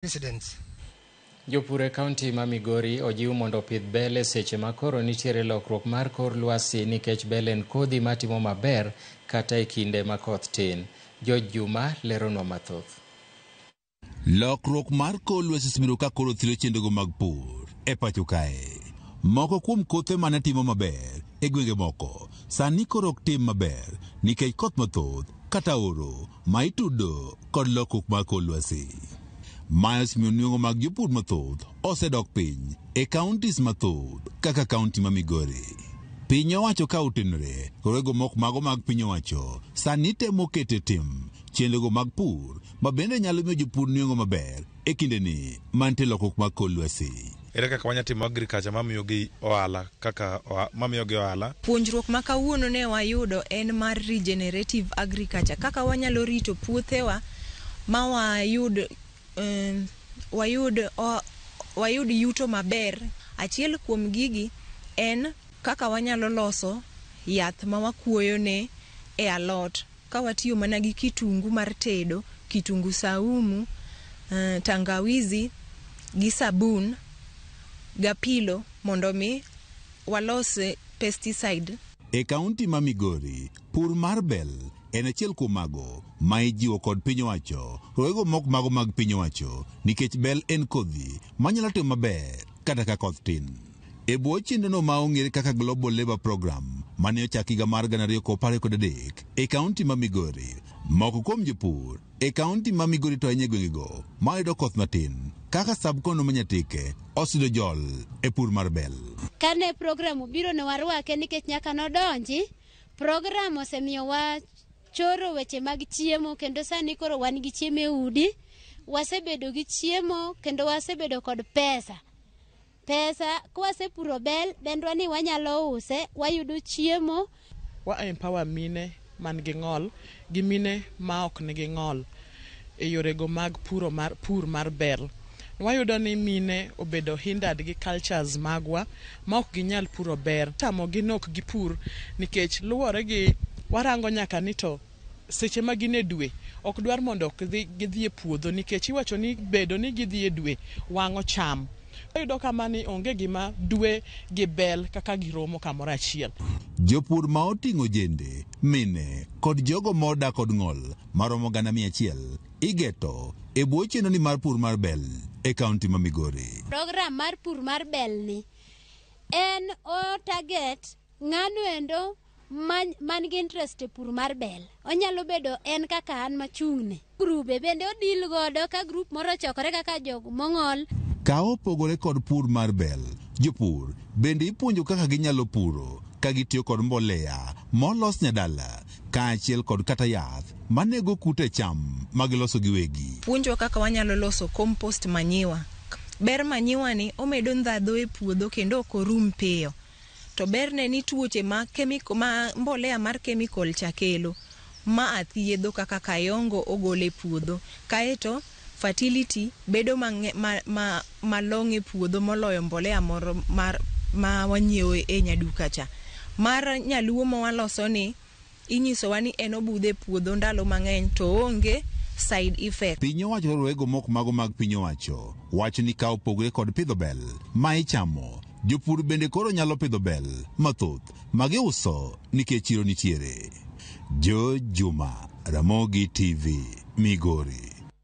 Incidents. Jopur e kaunti ma Migori ojiw mondo opidh bel e seche ma koro nitiere lokruok mar kor lwasi nikech bel en kodhi matimo maber kata e kinde ma koth tin. George Juma leronwa mathoth. Lokruok mar kor lwasi osebedo ka koro thiro chenrogo mag pur e pacho kae. Moko kuom kothe mane timo maber e gwenge moko sani koro ok tim maber nikech koth mathoth kata oro ma itudo kod lokruok mar kor lwasi. Mae osemiyo nweng'o mag jopur mathoth osedok piny e counties mathoth kaka kaunti ma Migori. Piny owacho ka otenore kod mok mago mag piny owacho sani temo keto e tim chenrogo mag pur ma bende nyalo miyo jopur nweng'o maber e kindeni mantie lokruok mag kor lwasi. Ere kaka wanya timo agriculture mamiyo gi ohala kaka mamiyo gi ohala? Puonjruok ma kawuono ne wayudo en mar regenerative agriculture, kaka wanyalo rito puothewa ma wayud yuto maber. Achiel kuom gigi en kaka wanyalo loso yath ma wakuoyo ne e alot ka watiyo mana gi kitungu mar tedo, kitungu saumu, tangawizi gi sabun gapilo mondo mi walos pesticide. E kaunti ma Migori, pur mar bel en achiel kuom mago ma ijiwo kod piny owacho rowego mok mago mag piny owacho nikech bel en kodhi manyalo timo maber kata ka koth tin. E bwo chenrono ma ong'ere kaka Global Labour Program mane ochak higa mar 2023 e kaunti ma Migori, moko kuom jopur e kaunti ma Migori to ahinya e gwengego mayudo koth matin kaka sub-county ma Nyatike oseyudo jol e pur mar bel. Kane program obiro ne warwake nikech nyaka nodonji, program osemiyo wa choro weche mag chiemo kendo sani koro wan gi chiemo e udi, wasebedo gi chiemo kendo wasebedo kod pesa. Pesa kwasepuro bel, bendwa ni wanyalo use, wayudo chiemo. Wa empower mine man gi ng'ol gi mine ma ok nigi ng'ol e yorego mag puro mar pur mar bel. Wayudo ni mine obedo hindered gi cultures magwa ma ok ginyal puro ber. Tamogi ni ok gipur nikech luwore gi warango nyaka ni to seche ma gin e dwe ok dwar mondo gidhi e puodho nikech iwacho ni bedo ni gidhi e dwe wang'o cham. Wayudo kama ni onge gima dwe gi bel kaka giromo kamoro achiel. Jopur ma oting'o jende, mine kod jogo modak kod ng'ol maromo 100,000 igeto e bwo chenro ni mar pur mar bel e kaunti ma Migori. Program mar pur mar bel ni en o target ng'ano endo man gi interest e pur mar bel. Onyalo bedo en kaka an machung'ne. Grube bende odil godo ka grup moro ochokore kaka jog mong'ol. Ka opogore kod pur mar bel, jopur bende ipuonjo kaka ginyalo puro ka gitiyo kod mbolea molos nyadala kaachiel kod kata yath manego kute cham magiloso giwegi. Puonjwa kaka wanyalo loso compost manyiwa. Ber manyiwa ni omedo ndhadhu e puodho kendo ok orum piyo. To berne ni tuoche ma chemical, ma mbolea mar chemical cha kelo ma athiedho kaka kayongo ogolo e puodho. Kaeto fertility bedo malong'o e puodho moloyo mbolea moro mar ma wanyiewo e nyaduka cha. Mar nyaluo ma waloso ni inyisowa ni en obudho e puodho ndalo mang'eny to onge side effect. Piny owacho rowego mok mago mag piny owacho wacho ni ka opogore kod pidho bel ma ichamo, jopur bende koro nyalo pidho bel mathoth ma giuso nikech chiro nitiere. Joe Juma, Ramogi TV, Migori.